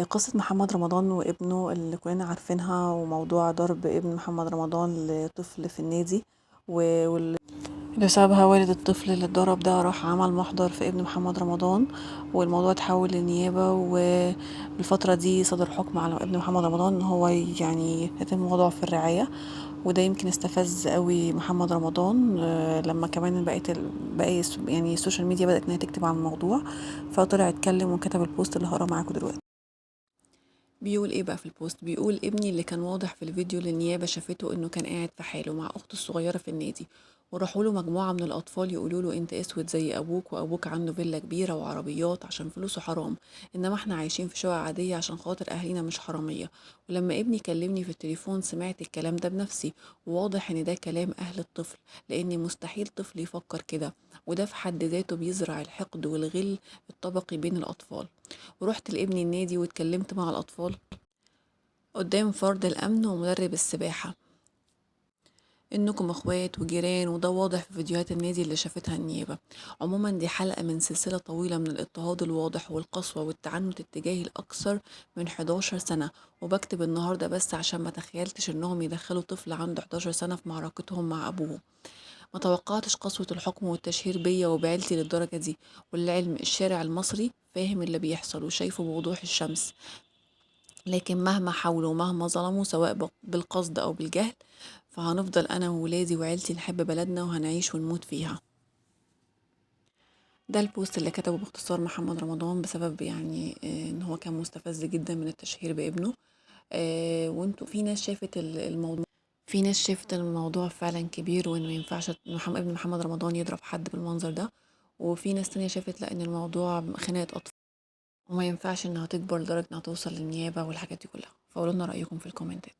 قصة محمد رمضان وابنه اللي كلنا عارفينها، وموضوع ضرب ابن محمد رمضان لطفل في النادي، واللي بسببها والد الطفل اللي اتضرب ده راح عمل محضر في ابن محمد رمضان، والموضوع اتحول للنيابة. والفترة دي صدر حكم على ابن محمد رمضان ان هو يعني يتم وضعه في الرعاية، وده يمكن استفز قوي محمد رمضان لما كمان بقت باقي يعني ال social media بدأت انها تكتب عن الموضوع، فطلع اتكلم وكتب ال post اللي هقراه معاكم دلوقتي. بيقول ايه بقى في ال post؟ بيقول ابني اللي كان واضح في الفيديو اللي النيابة شافته انه كان قاعد في حاله مع اخته الصغيرة في النادي، وراحوا له مجموعة من الأطفال يقولوا له أنت أسود زي أبوك، وأبوك عنده فيلا كبيرة وعربيات عشان فلوسه حرام، إنما إحنا عايشين في شقق عادية عشان خاطر أهالينا مش حرامية. ولما ابني كلمني في التليفون سمعت الكلام ده بنفسي، وواضح إن ده كلام أهل الطفل، لأن مستحيل طفل يفكر كده، وده في حد ذاته بيزرع الحقد والغل الطبقي بين الأطفال. ورحت لابني النادي واتكلمت مع الأطفال قدام فرد الأمن ومدرب السباحة انكم اخوات وجيران، وده واضح في فيديوهات النادي اللي شافتها النيابة. عموما دي حلقة من سلسلة طويلة من الاضطهاد الواضح والقسوة والتعنت اتجاهي لأكثر من 11 سنة، وبكتب النهاردة بس عشان ما تخيلتش انهم يدخلوا طفل عنده 11 سنة في معركتهم مع ابوه. ما توقعتش قسوة الحكم والتشهير بيا وبعيلتي للدرجة دي. والعلم الشارع المصري فاهم اللي بيحصل وشايفه بوضوح الشمس، لكن مهما حاولوا ومهما ظلموا سواء بالقصد أو بالجهل، فهنفضل أنا وولادي وعيلتي نحب بلدنا وهنعيش ونموت فيها. ده ال post اللي كتبه باختصار محمد رمضان بسبب يعني إن هو كان مستفز جدا من التشهير بابنه. وانتوا في ناس شافت الموضوع، في ناس شافت الموضوع فعلا كبير، وإنه ما ينفعش ابن محمد رمضان يضرب حد بالمنظر ده، وفي ناس تانية شافت لا إن الموضوع خناقة أطفال وما ينفعش إنها تكبر لدرجة إنها توصل للنيابة والحاجات دي كلها. فقولوا لنا رأيكم في الكومنتات.